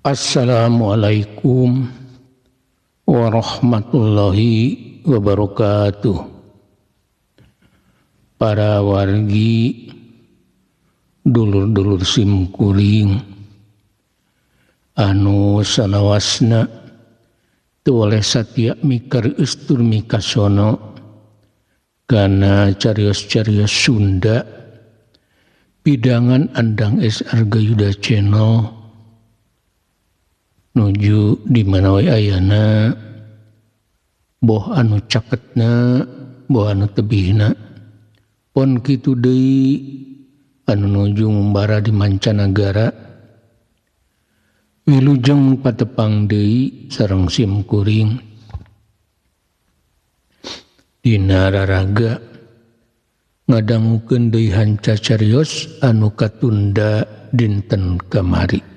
Assalamualaikum warahmatullahi wabarakatuh. Para wargi, dulur-dulur simkuring anu salawasna teu oleh satia mikareus tur mikasono kana carios-carios Sunda pidangan Andang S Argayuda Channel nuju di mana we ayana, boh anu caketna, boh anu tebihna, pon kitu deui anu nuju ngumbara di mancanagara. Wilujeng patepang deui sareng sim kuring dina raraga ngadangukeun deui hanca carios anu katunda dinten kamari.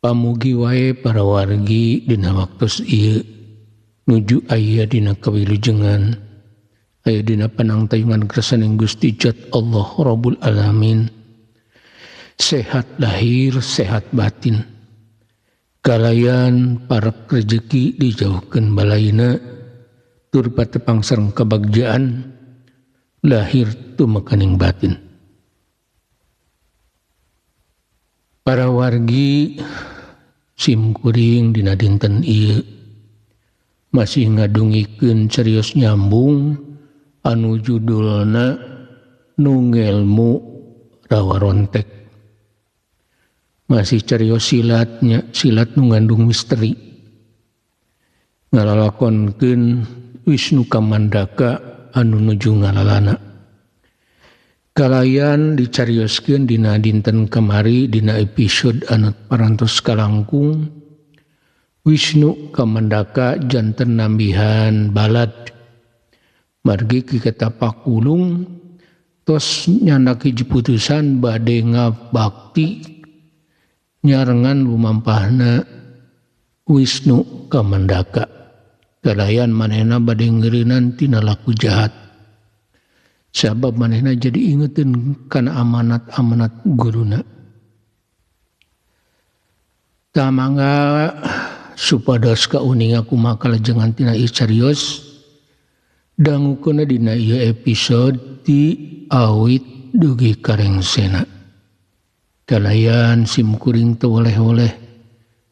Pamugi wae para wargi dina waktos ieu nuju aya dina kawilujengan, aya dina panangtayungan kersaning Gusti Jat Allah Rabbul Alamin, sehat lahir sehat batin, kalayan para rejeki dijauhkeun balaina tur patepang sareng kabagjaan lahir tumekaning batin. Para wargi simkuring dina dinten ieu masih ngadungikeun carios nyambung anu judulna Nu Ngelmu Rawarontek. Masih carios silatnya, silat nu ngandung misteri. Ngalalakonkeun Wisnu Kamandaka anu nuju ngalalana. Kalayan dicarioskeun dina dinten kamari dina episode anu parantos kalangkung, Wisnu Kamandaka janten nambihan balad margi Ki Ketapak Wulung tos nyandak hiji putusan bade ngabakti nyarengan lumampahna Wisnu Kamandaka. Kalayan manehna bade ngeureunnan tina laku jahat, sabab manehna jadi ingetin kana amanat-amanat guruna. Tamangga supados kauninga kumaha kalajengan tina ieu carios, dangukeunna dina ieu episode ti awit dugi karengsena. Kalayan simkuring teu oleh-oleh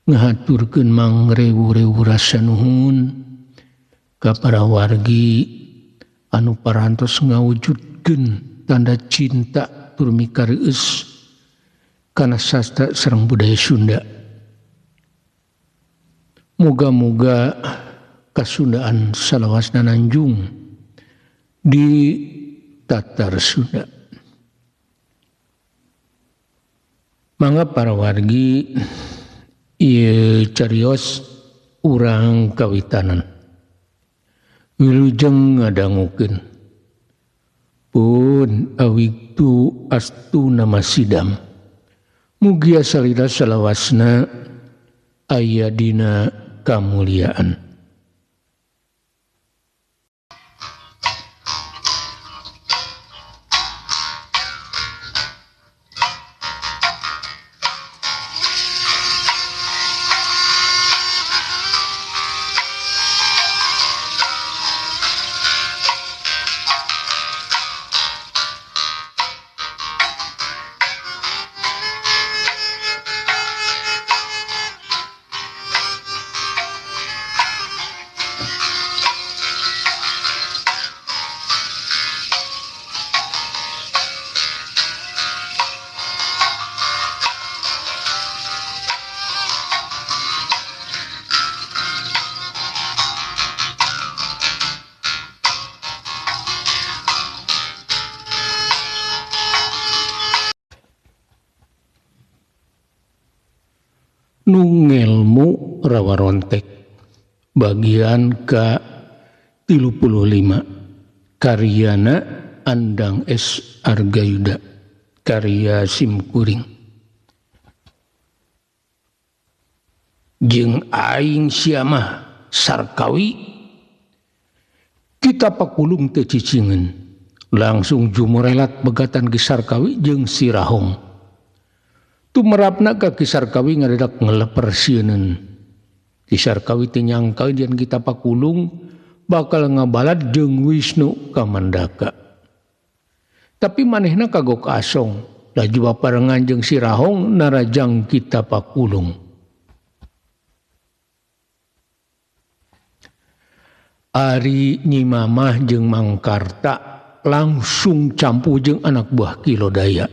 ngahaturkeun mangrewu-rewu rasa nuhun ka para wargi anu parantos ngawujudkeun tanda cinta tur mikareus kana sastra sareng budaya Sunda. Muga-muga kasundaan salawasna nanjung di tatar Sunda. Mangga para wargi ieu carios urang kawitanan. Wilujeng ngadangukeun pun awigtu astu nama sidam. Mugia salira salawasna aya dina kamuliaan. Nu Ngelmu Rawarontek bagian ka 35 karyana Andang S Argayuda, karya simkuring. Jeung aing sia mah Sarkawi, kita pakulung teu cicingeun, langsung jumurelat begatan Ki Sarkawi jeung si Rahong. Tumerapna ka Ki Sarkawi ngadadak ngeleper sieuneun. Ki Sarkawi teu nyangka yen Kita Pakulung bakal ngabalad jeung Wisnu Kamandaka. Tapi manehna kagok asong, laju baparengan jeung Si Rahong narajang Kita Pakulung. Ari Nyi Mamah jeung Mangkarta langsung campuh jeung anak buah Ki Lodaya.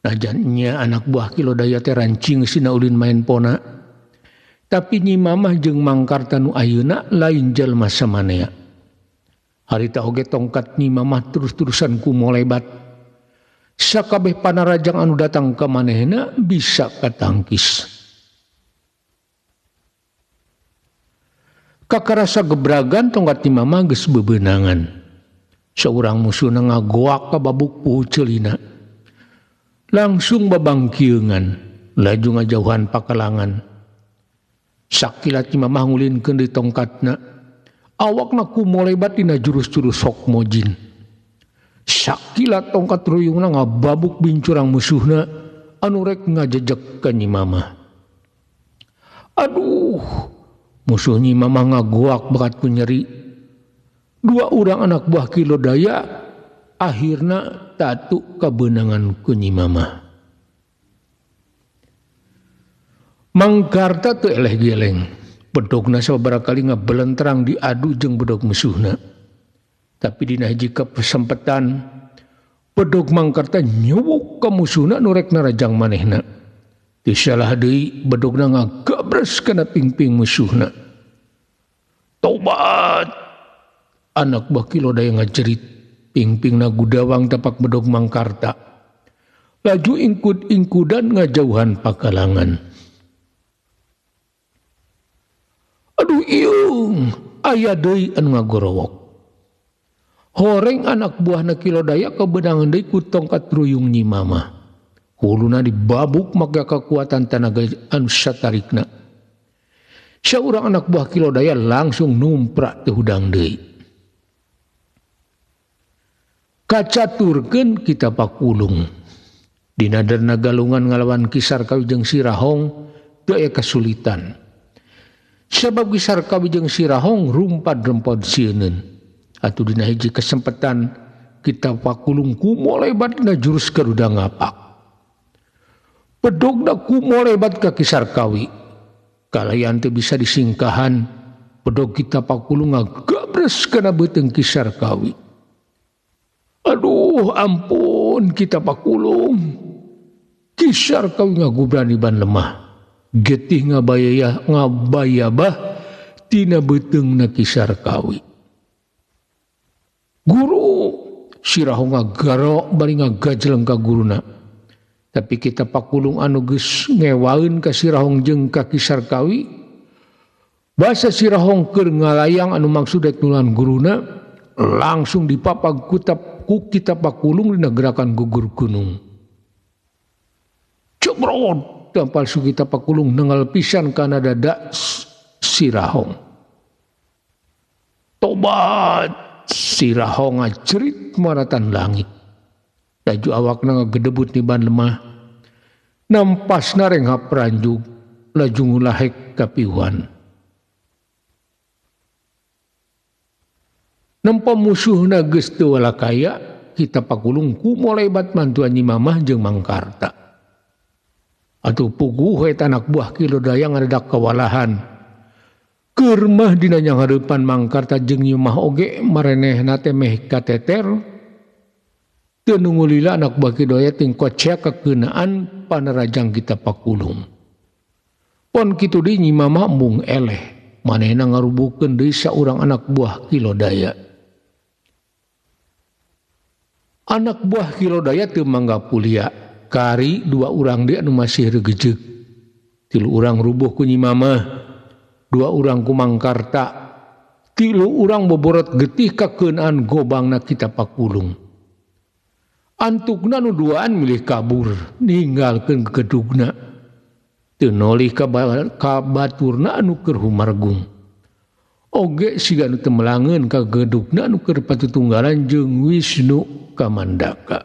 Najan nya anak buah Ki Lodaya teh rancing sina ulin main pona. Tapi Nyi Mamah jeung Mangkarta nu ayeuna lain jalma samanea. Harita oge tongkat Nyi Mamah terus-terusan ku molebat. Sakabeh panarajang anu datang ka manehna bisa katangkis. Kakarasa gebragan tongkat Nyi Mamah geus bebenangan. Saurang musuhna ngagoak ka babuk puhu ceulina. Langsung babangkiungan, laju ngajauhan pakalangan. Sakilat Nyi Mamah ngulinkeun di tongkatna. Awakna ku molebat dina jurus-jurus sok mojin. Sakilat tongkat ruyungna ngababuk bincurang musuhna anu rek ngajejek ka Nyi Mamah. Aduh, musuh Nyi Mamah ngagoak bakat ku nyeri. Dua urang anak buah Ki Lodaya akhirna tatu kabeunangan ku Nyi Mamah. Mangkarta teu eleh geleng. Bedogna sababaraha kali ngabelentrang diadu jeung bedog musuhna. Tapi dina hiji kasempetan bedog Mangkarta nyuwuk ka musuhna nu rek narajang manehna. Teu salah deui bedogna ngagabres kana pingping musuhna. Tobat! Anak buah Ki Lodaya ngajerit, pingpingna gudawang tapak bedog Mangkarta. Laju ingkud-ingkudan ngajauhan pakalangan. Aduh iung, aya deui anu ngagorowok. Horeng anak buahna Ki Lodaya kabeunangan deui ku tongkat ruyung Nyi Mamah. Huluna dibabuk make kekuatan tanaga anu satarikna. Saurang anak buah Ki Lodaya langsung numprak teu hudang deui. Kacaturkeun Kita Pakulung. Dina derna galungan ngalawan Ki Sarkawi jeung Si Rahong teu aya kasulitan. Sabab Ki Sarkawi jeung Si Rahong rumpad-rempod sieuneun. Atuh dina hiji kesempatan Kita Pakulung ku molebat dina jurus Garuda ngapak. Bedogna ku molebat ka Ki Sarkawi. Kalayan teu bisa disingkahan, bedog Kita Pakulung ngagabres kana beuteung Ki Sarkawi. Aduh ampun Kita Pakulung. Ki Sarkawi ngagubran ban lemah. Getih ngabayabah tina beuteungna Ki Sarkawi. Guru Si Rahong ngagarok bari ngagajleng ka guruna. Tapi Kita Pakulung anu geus ngewaeun ka Si Rahong jeung ka Ki Sarkawi. Basa Si Rahong keur ngalayang anu maksud rek nulungan guruna langsung dipapag ku Kita Pakulung dina gerakan gugur gunung. Cebrot tampal su Kita Pakulung nengal pisan kana dada Si Rahong. Tobat! Si Rahong ngajerit maratan langit. Laju awakna ngagedebut niban lemah. Nampasna renghap ranjug laju ngulahek kapiwan. Nempo musuhna geus teu walakaya, Kita Pakulung ku molebat mantuan Nyi Mamah jeung Mangkarta. Atuh puguh eta anak buah Ki Lodaya ngadadak kawalahan. Keur mah dina nyanghareupan Mangkarta jeung Nyi Mamah oge marenehna teh meh kateter. Teu nunggu lila anak buah Ki Lodaya ting kocek kakeunaan panarajang Kita Pakulung. Pon kitu deui Nyi Mamah embung eleh, manehna ngarubukeun deui saurang anak buah Ki Lodaya. Anak buah Ki Lodaya teu mangga pulia, kari dua urang deui anu masih regejeug. Tilu urang rubuh ku Nyi Mamah, dua urang ku Mangkarta, tilu urang boborot getih kakeunaan gobangna Kita Pakulung. Antukna nu duaan milih kabur, ninggalkeun gegedugna. Teu nolih ka baturna anu keur humargung. Oge siga nu teu melangeun ka gegedugna anu keur patutunggalan jeung Wisnu Kamandaka.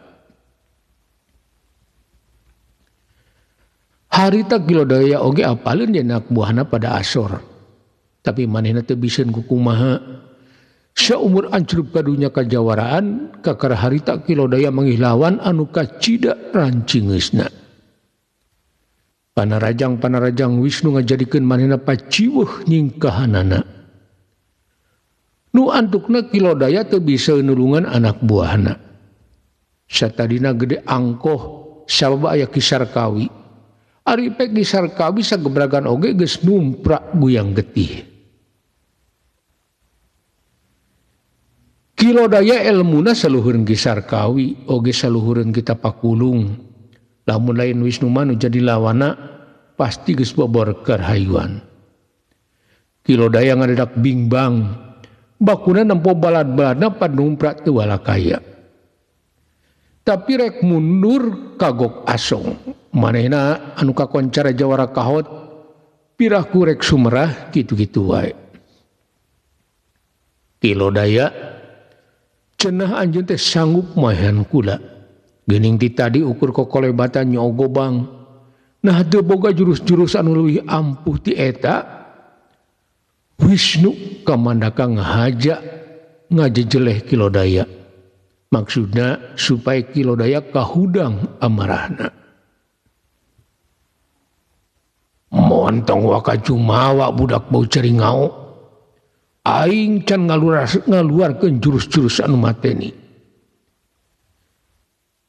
Harita Kilodaya oge apaleun yen anak buahna pada asor. Tapi manehna teu biseun kukumaha. Saumur ancrub ka dunya kajawaraan, kakara harita Kilodaya manggih lawan anu kacida rancingeusna. Panarajang-panarajang Wisnu ngajadikeun manehna paciweuh nyingkahanana. Nu antukna Kilodaya teu bisa nulungan anak buahna. Satadina gede angkoh sabab aya Ki Sarkawi. Ari pek Ki Sarkawi sagebragan oge geus numprak guyang getih. Kilodaya elmuna saluhureun Ki Sarkawi oge saluhureun kita pakulung. Lamun lain Wisnu mah nu jadi lawana pasti geus boborker hayuan. Kilodaya ngadedak bingbang, bakuna nempo balad-baladna panumprak teu walakaya. Tapi rek mundur kagok asong. Manehna anu kakoncara jawara kahot piraku rek sumerah kitu-kitu wae. Kilodaya cenah anjeun teh sanggup maehan kula. Geuning ti tadi ukur kokolebatan nyogobang. Nah teu boga jurus-jurus anu leuwih ampuh ti eta. Wisnu kamandaka ngahaja ngajejeleh Kilodaya. Maksudna supaya Kilodaya kahudang amarahna. Montong waka jumawa budak bau ceringao. Aing can ngaluarkeun jurus-jurus anu mateni.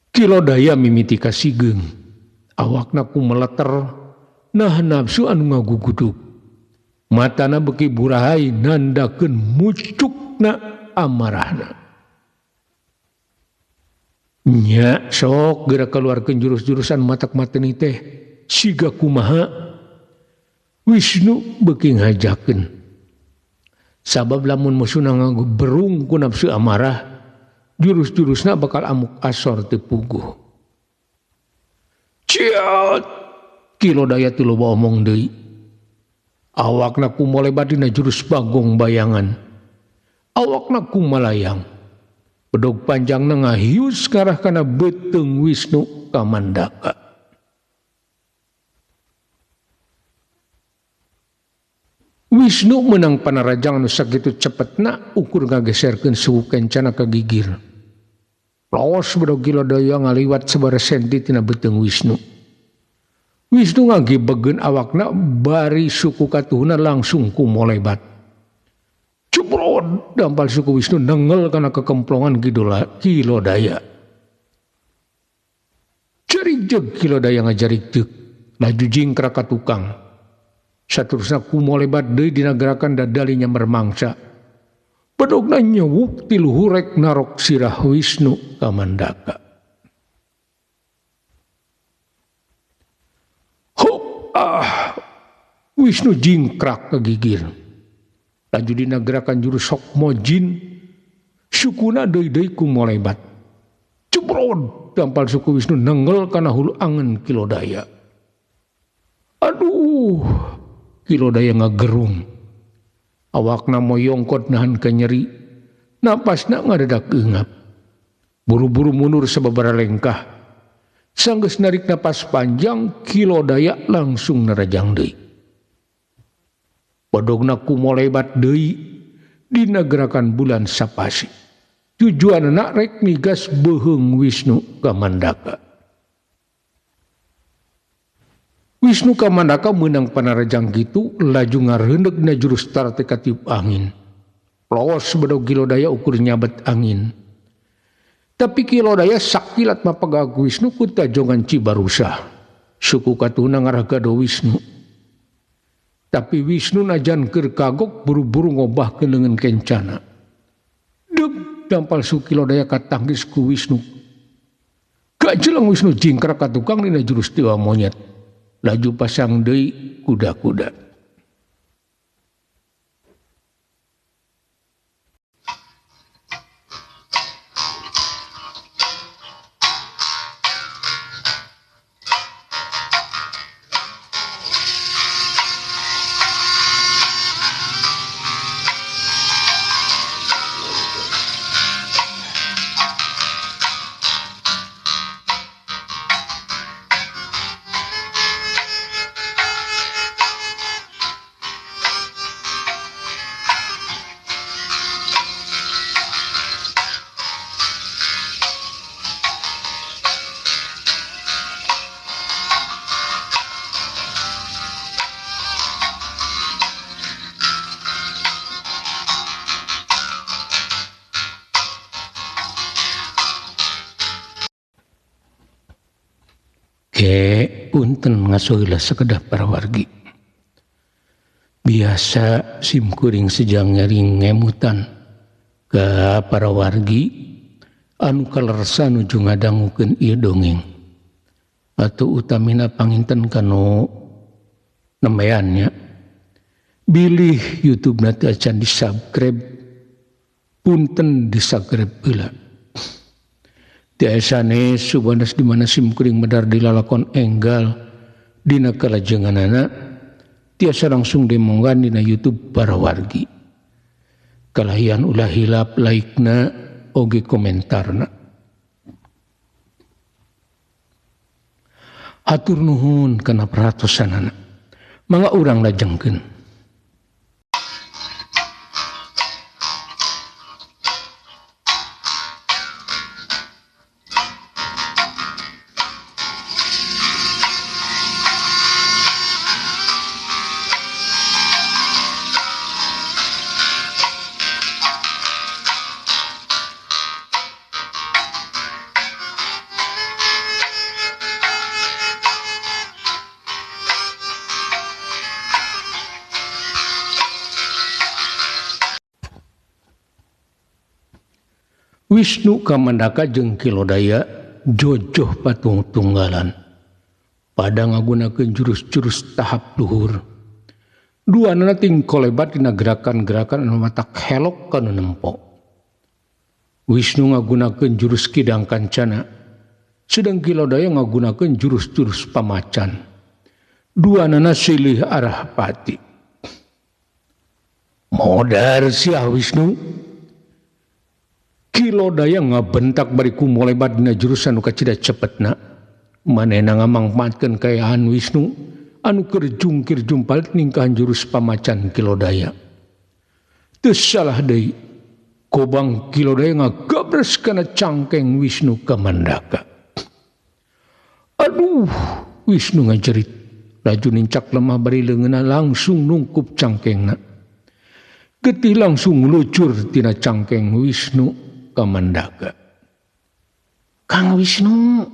Kilodaya mimiti kasigeung. Awakna kumeleter, nah nafsu anu ngagugudug. Matana beuki burahay nandakeun mucukna amarahna. Nya sok geura kaluarkeun jurus-jurusan matak mateni teh siga kumaha. Wisnu beuki ngajakeun. Sabab lamun musuhna nganggo berung ku nafsu amarah, jurus-jurusna bakal amuk asor teu puguh. Ciat! Kilodaya teu loba omong deui. Awakna kumolebat dina jurus bagong bayangan. Awakna kumalayang. Bedog panjangna ngahius ngarah kana beuteung Wisnu Kamandaka. Wisnu menang panarajang anu sakitu cepetna ukur ngageserkeun suhu kencana ka gigir. Laos bedog Kilodaya ngaliwat sabaraha senti tina beuteung Wisnu. Wisnu ngagibegeun awakna bari suku katuhuna langsung kumolebat. Cuprot dampal suku Wisnu nengel kana kekemplongan Kilodaya. Jarik jeung Kilodaya ngajarik deuk, laju jingkrak ka tukang. Saterusna kumolebat deui dina gerakan dadali nyamber mangsa. Bedogna nyewuk ti luhur rek narok sirah Wisnu Kamandaka. Hup ah, Wisnu jingkrak ke gigir. Laju dina gerakan jurus sokmo jin, sukuna deui-deui kumolebat. Cebrod dampal suku Wisnu nenggel kana hulu angen Kilodaya. Aduh, Kilodaya ngagerung. Awakna moyongkot nahan kenyeri, napasna ngadadak eungap. Buru-buru mundur sababaraha lengkah. Sanggeus narik napas panjang, Kilodaya langsung narajang deui. Bodogna kumolebat deui dina gerakan bulan sapasi. Tujuanna rek migas beuheung Wisnu Kamandaka. Wisnu Kamandaka meunang panarajang kitu laju ngareundeg na jurus tarate katiup angin. Laos bedog Kilodaya ukur nyabet angin. Tapi Kilodaya sakilat mapagag Wisnu ku tajongan Cibarusah. Suku katuhna ngarah gado Wisnu. Tapi Wisnu najan keur kagok buru-buru ngobahkeun leungeun kencana. Deuk dampal suku Kilodaya katangkis ku Wisnu. Gajeleng Wisnu jingkrak ka tukang dina jurus dewa monyet. Laju pasang deui kuda-kuda. Ge punten ngaso heula sakedap para wargi. Biasa simkuring sejang nyaring ngemutan ka para wargi anu kalersa nuju ngadangukeun ieu dongeng. Atau utamina panginten kanu nembeannya. Bilih YouTube na teu acan di-subscribe, punten di-subscribe heula. Tiasa sanes subanas di mana simkuring medar dilalakon enggal dina kalajenganana tiasa langsung demonggan dina YouTube para wargi. Kalahian ulah hilap like-na oge komentarna. Hatur nuhun kana perhatosanana. Mangga urang lajengkeun. Wisnu Kamandaka jeung Kilodaya jojoh patung tunggalan. Pada ngagunakeun jurus-jurus tahap luhur. Duanana tingkolebat dina gerakan-gerakan anu matak helok kanu nempo. Wisnu ngagunakeun jurus kidang kancana, sedang Kilodaya ngagunakeun jurus-jurus pamacan. Duanana silih arah pati. Modar siah Wisnu. Kilodaya ngabentak bari kumolebat dina jurusan nu kacida cepetna. Manehna ngamangpaatkeun kaayaan Wisnu anu keur jungkir jumpalit ningkahan jurus pamacan Kilodaya. Teu salah deui, kobang Kilodaya ngagabres kana cangkeng Wisnu Kamandaka. Aduh, Wisnu ngajerit. Laju nincak lemah bari leungeunna langsung nungkup cangkengna. Getih langsung lucur tina cangkeng Wisnu Kamandaka. Kang Wisnu,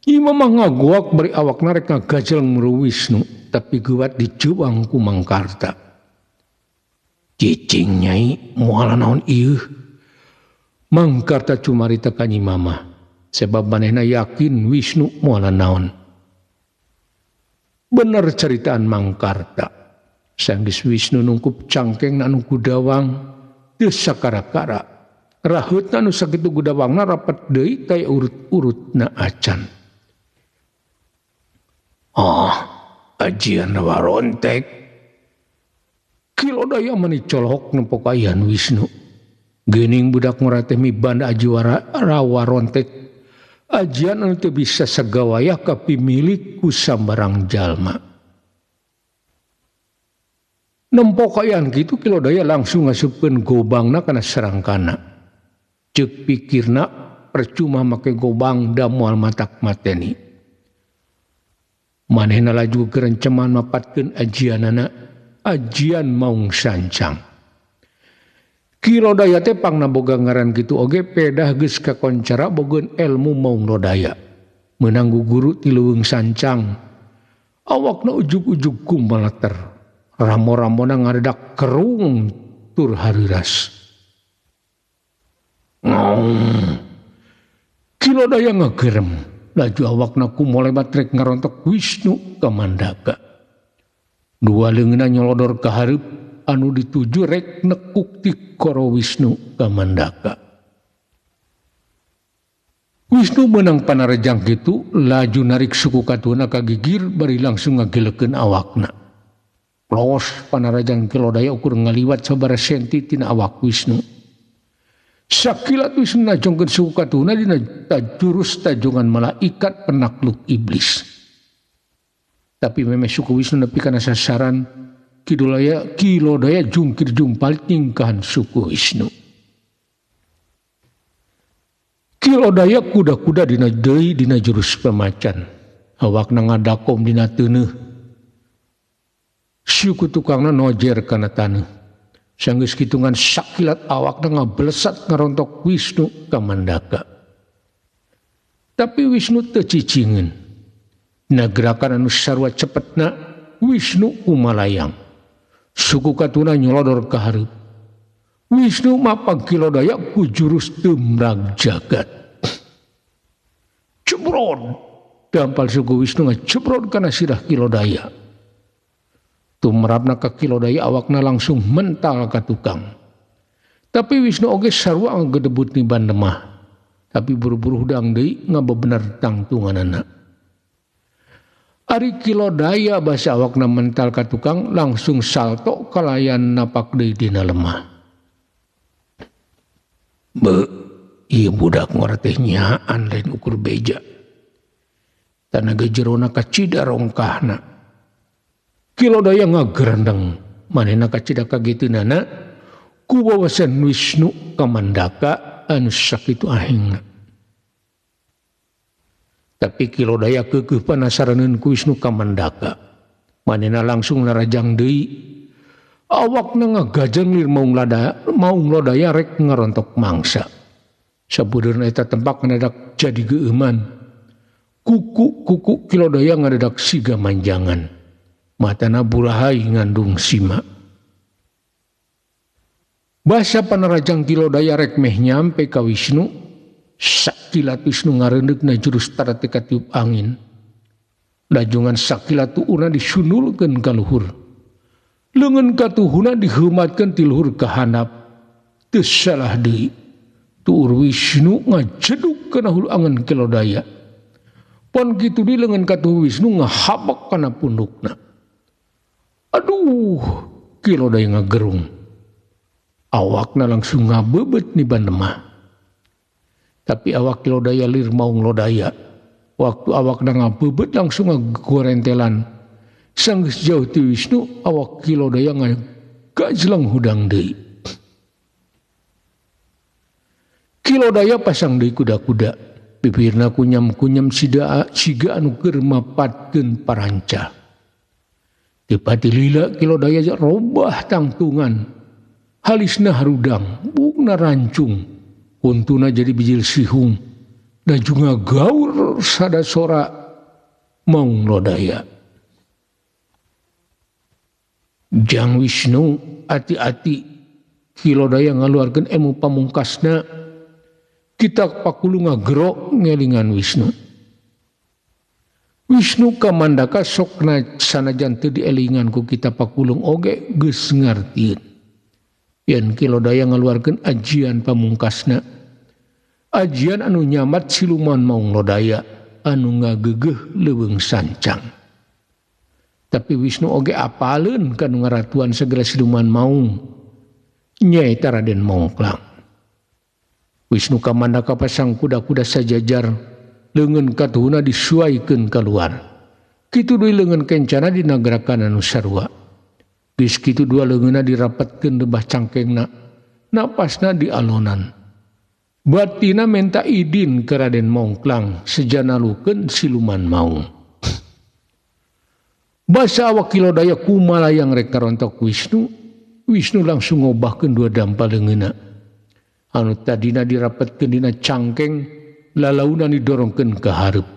ieu mah ngagoak bari awakna rek ngagajel muru Wisnu, tapi geuwat dijewang ku Mangkarta. Cicing nyai, moal naon ieu? Mangkarta cumarita ka Nyi Mamah, sebab manehna yakin Wisnu moal naon. Bener ceritaan Mangkarta. Sanggeus Wisnu nungkup cangkeng anu gudawang teu sakara-kara. Raheutna nu sakitu gudawangna rapet deui kaya urut-urutna acan. Ah, ajian warontek. Kilodaya mani colohok nempo kaayaan Wisnu. Geuning budak ngora teh mibanda ajiwara rawarontek. Ajian anu teu bisa sagawayah kapimilik ku sambarang jalma. Nempo kaayaan kitu Kilodaya langsung ngasupkeun gobangna kana sarangkana. Ceuk pikirna percuma make gobang da moal matak mateni. Manehna laju gerenceman mapatkeun ajianana, ajian maung sancang. Kilodaya teh pangna boga ngaran kitu oge pedah geus kakoncara bogeun elmu maung lodaya. Meunang guguru ti leuweung sancang. Awakna ujug-ujug kumaleter. Ramo-ramona ngaredak kerung tur hareuras. Ngong. Kilodaya ngagerem, laju awakna kumolebat rek ngarontok Wisnu Kamandaka. Dua leungeunna nyolodor ka hareup anu dituju rek nekuk ti koro Wisnu Kamandaka. Wisnu meunang panarejang kitu laju narik suku katuhna ka gigir bari langsung ngagilekeun awakna. Los panarejang Kilodaya ukur ngaliwat sabaraha senti tina awak Wisnu. Sakilat Wisnu najongkeun suku katuhna dina jurus tajungan malaikat penakluk iblis. Tapi memeh suku Wisnu nepi kana sasaran Kilodaya jungkir jumpalit ningkahan suku Wisnu. Kilodaya kuda-kuda dina deui dina jurus pemacan. Awakna ngadakom dina teuneuh. Suku tukangna nojer kana taneuh. Sanggeus kitungan sakilat awakna ngablesat ngarontok Wisnu Kamandaka. Tapi Wisnu teu cicingeun. Dina gerakan anu sarua cepetna Wisnu kumalayang. Suku katuna nyolodor ka hareup. Wisnu mapag Kilodaya ku jurus tumrag jagat. Cebrod dampal suku Wisnu ngacebrod kana sirah Kilodaya. Tumrapna ka Kilodaya awakna langsung mental ka tukang. Tapi Wisnu oge sarua ngagedebut niban lemah. Tapi buru-buru hudang deui ngabebener tangtunganana. Ari Kilodaya basa awakna mental ka tukang langsung salto kalayan napak deui dina lemah. Be, ieu budak ngora teh nyaan lain ukur beja. Tanaga jerona kacida rongkahna. Kilodaya ngagerendeng, manehna kacida kageteunana ku wawasan Wisnu Kamandaka anu sakitu ahengna. Tapi Kilodaya keukeuh panasaraneun ku Wisnu Kamandaka. Manehna langsung narajang deui. Awakna ngagajeng lir maung lodaya rek ngarontok mangsa. Sabudeurna eta tempat ngadadak jadi geueuman. Kuku-kuku Kilodaya ngadadak siga manjangan. Matana burahai ngandung sima. Basa panarajang Kilodaya rek meh nyampe ka Wisnu, sakilat Wisnu ngareundeukna jurus tarate katiup angin. Lajungan sakilat tuurna disunulkeun ka luhur. Leungeun katuhuna diheumatkeun ti luhur ka handap. Teu salah deui. Tuur Wisnu ngajeduk kana hulu angen Kilodaya. Pon kitu di leungeun katuhu Wisnu ngahabak kana pundukna. Aduh, Kilodaya ngagerung. Awakna langsung ngabeubeut niban lemah. Tapi awak Kilodaya lir maung lodaya. Waktu awakna ngabeubeut langsung ngagorentelan. Sanggeus jauh ti Wisnu, awak Kilodaya ngagajleng hudang deui. Kilodaya pasang deui kuda-kuda. Bibirna kunyam-kunyam siga anu keur mapatkeun parancah. Teu lila Kilodaya robah tangtungan. Halisna harudang, bukna rancung, kuntuna jadi bijil sihung, dan juga gaur sada sora maung lodaya. Jang Wisnu ati-ati Kilodaya ngaluarkeun ilmu pamungkasna, kita pakulu ngagero ngelingan Wisnu. Wisnu Kamandaka sokna sanajan teu dielingan ku kita pakulung oge geus ngartieun. Yen Kilodaya ngaluarkeun ajian pamungkasna, ajian anu nyamat siluman maung lodaya anu ngagegeuh leuweung sancang. Tapi Wisnu oge apaleun kanu ngaratuan segala siluman maung, nyaeta Raden Mongklang. Wisnu Kamandaka pasang kuda-kuda sajajar, leungeun katuhuna disuaikeun kaluar. Kitu deui leungeun kencana dinagrakan anu sarua. Geus kitu dua leungeunna dirapetkeun lebah cangkengna, napasna dialonan. Batina menta idin ke Raden Mongklang sejana lukeun siluman maung. Basa awak Kilodaya kumalayang rek karontok Wisnu, Wisnu langsung ngobahkeun dua dampa leungeunna. Anu tadina dirapetkeun dina cangkeng, lalauna didorongkeun ka hareup.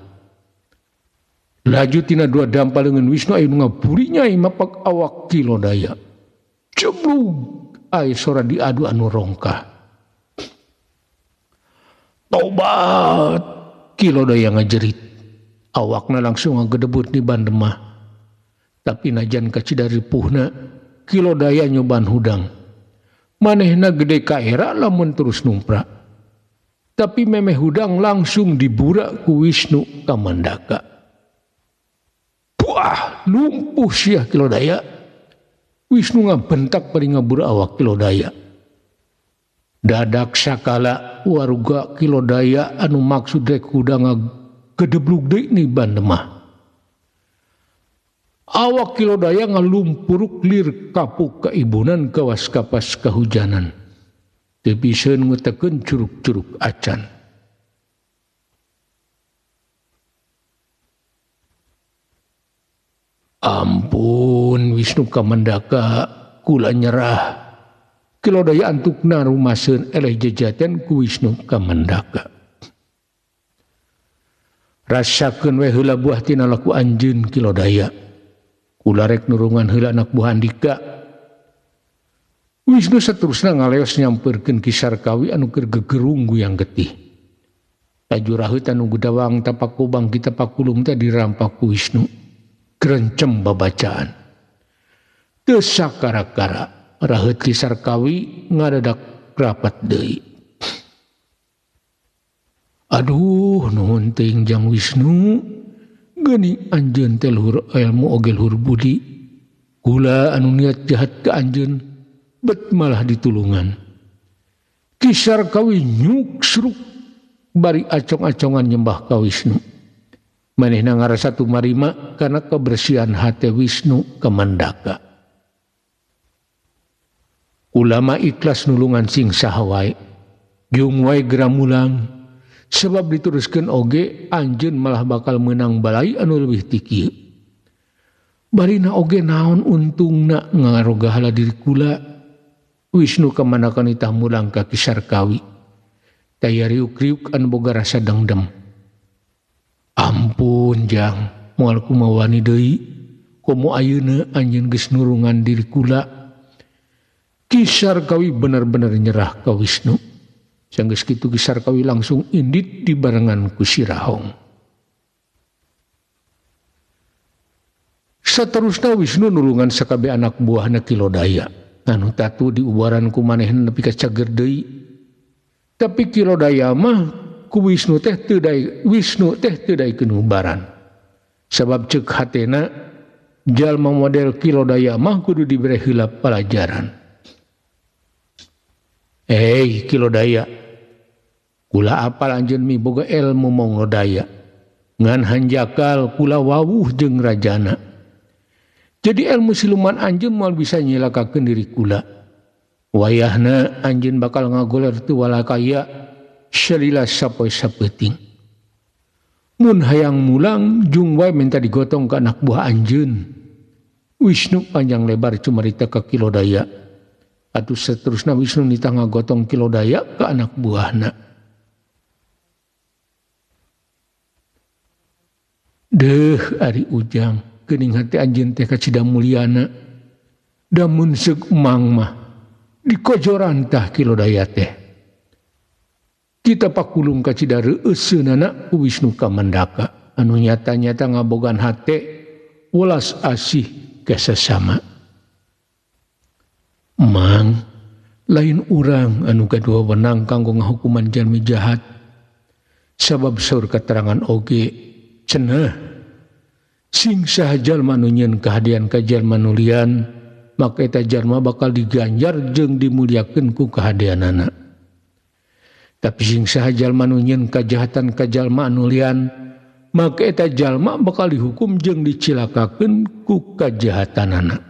Laju tina dua dampa leungeun Wisnu aya nu ngaburinyai mapak awak Kilodaya. Ceblug aya sora diadu anu rongkah. Tobat! Kilodaya ngajerit. Awakna langsung ngagedebut di bandemah. Tapi najan kacida ripuhna, Kilodaya nyoban hudang. Manehna gede kaera lamun terus numprak. Tapi memeh hudang langsung diburak ku Wisnu Kamandaka. Wah, lumpuh siah Kilodaya. Wisnu ngabentak bari ngabura awak Kilodaya. Dadak sakala waruga Kilodaya anu maksud rek hudang ngagedeblug deui ni bandemah. Awak Kilodaya ngalumpuruk lir kapuk kaibunan kawas kapas kahujanan. Teu biseun ngutekeun curug-curug acan. Ampun Wisnu Kamandaka, kula nyerah. Kilodaya antukna rumaseun eleh jajaten ku Wisnu Kamandaka. Rasakeun we heula buah tina laku anjeun Kilodaya. Kula rek nurungan heula anak buah Andika. Wisnu saterusna ngaleos nyampeurkeun Ki Sarkawi anu keur gegerung guyang getih. Laju raheut anu gudawang tapak kubang kita pakulung teh dirampak ku Wisnu. Grencem babacaan. Teu sakara-kara raheut Ki Sarkawi ngadadak rapat deui. Aduh, nuhun teuing Jang Wisnu. Geuning anjeun teh luhur ilmu oge luhur budi. Kula anu niat jahat ka anjeun bet malah ditulungan. Ki Sarkawi nyuksruk bari acong-acongan nyembah ka Wisnu. Manehna ngarasa tumarima kana kebersihan hate Wisnu kamandaka. Ulama ikhlas nulungan sing saha wae. Jung wae geura mulang. Sebab diteruskeun oge anjeun malah bakal meunang balai anu leuwih ti kieu. Barina oge naon untungna ngarogahala diri kula. Wisnu kamanakan itah mulang ka Ki Sarkawi. Taya riuk-riuk anu boga rasa dengdem. Ampun Jang, moal kumawani deui. Komo ayeuna anjeun geus nurungan diri kula. Ki Sarkawi bener-bener nyerah ka Wisnu. Sanggeus kitu Ki Sarkawi langsung indit dibarengan ku Si Rahong. Saterusna Wisnu nulungan sakabeh anak buahna Kilodaya. Anu tatu diubaran ku manehna nepi ka cager deui. Tapi Kilodaya mah ku Wisnu teh teu daek, Wisnu teh teu daekeun ubaran. Sabab ceuk hatena jalma model Kilodaya mah kudu dibere heula palajaran. Hei Kilodaya, kula apal anjeun miboga ilmu mongodaya. Ngan hanjakal kula wawuh jeung rajana. Jadi ilmu siluman anjeun moal bisa nyilakakeun diri kula. Wayahna anjeun bakal ngagoler teu walakaya salila sapoe sapeuting. Mun hayang mulang jung wae minta digotong ka anak buah anjeun. Wisnu panjang lebar cumarita ka Kilodaya. Atuh seterusna Wisnu nitah ngagotong Kilodaya ke anak buahna. Deuh ari Ujang, geuning hati anjeun teh kacida mulyana. Damun seuk emang mah dikojoran tah Kilodaya teh. Kita pakulung kacida reuseunana ku Wisnu Kamandaka anu nyata-nyata ngabogan hate welas asih ka sasama. Mang, lain urang anu kadua wenang kanggo ngahukuman jalmi jahat. Sabab saur katerangan oge cenah sing saha jalma nu nyieun kahadean ka jalma nu lian, maka eta jalma bakal diganjar jeung dimuliakeun ku kahadeanana. Tapi sing saha jalma nu nyieun kajahatan ka jalma anu lian, maka eta jalma bakal dihukum jeung dicilakakeun ku kajahatanana.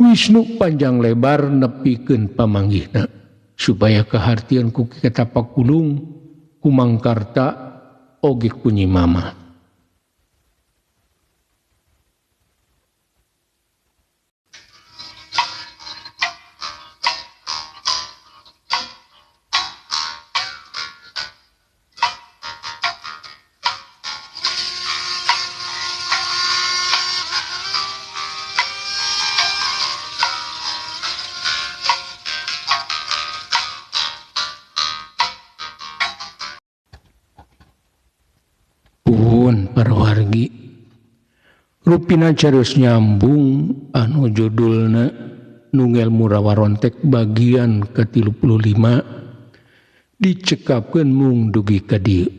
Wisnu panjang lebar nepikeun pamanggihna supaya kahartian ku Ki Tapakulung, ku Mangkarta oge ku Nyi Mama. Parwargi rupina carios nyambung anu judulna Nungel Murawarontek bagian ke-35 dicekapkeun mung dugi ka dieu.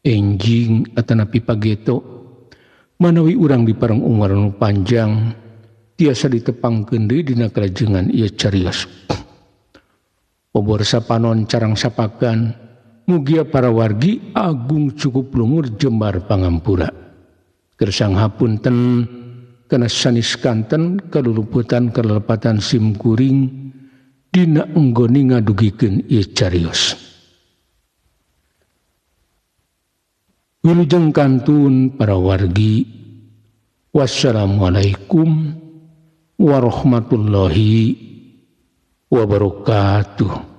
Enjing atanapi pageto manawi urang dipareng umur nu panjang tiasa ditepangkeun deui dina kalajengan ieu carios. Obor sapanon carang sapakan mugia para wargi agung cukup lumur jembar pangampura. Kersang hapunten kana sanis kanten kaluluputan kalelepatan sim kuring dina enggoni ngadugikeun ieu carios. Wilujeng kantun para wargi. Wassalamualaikum warahmatullahi wabarakatuh.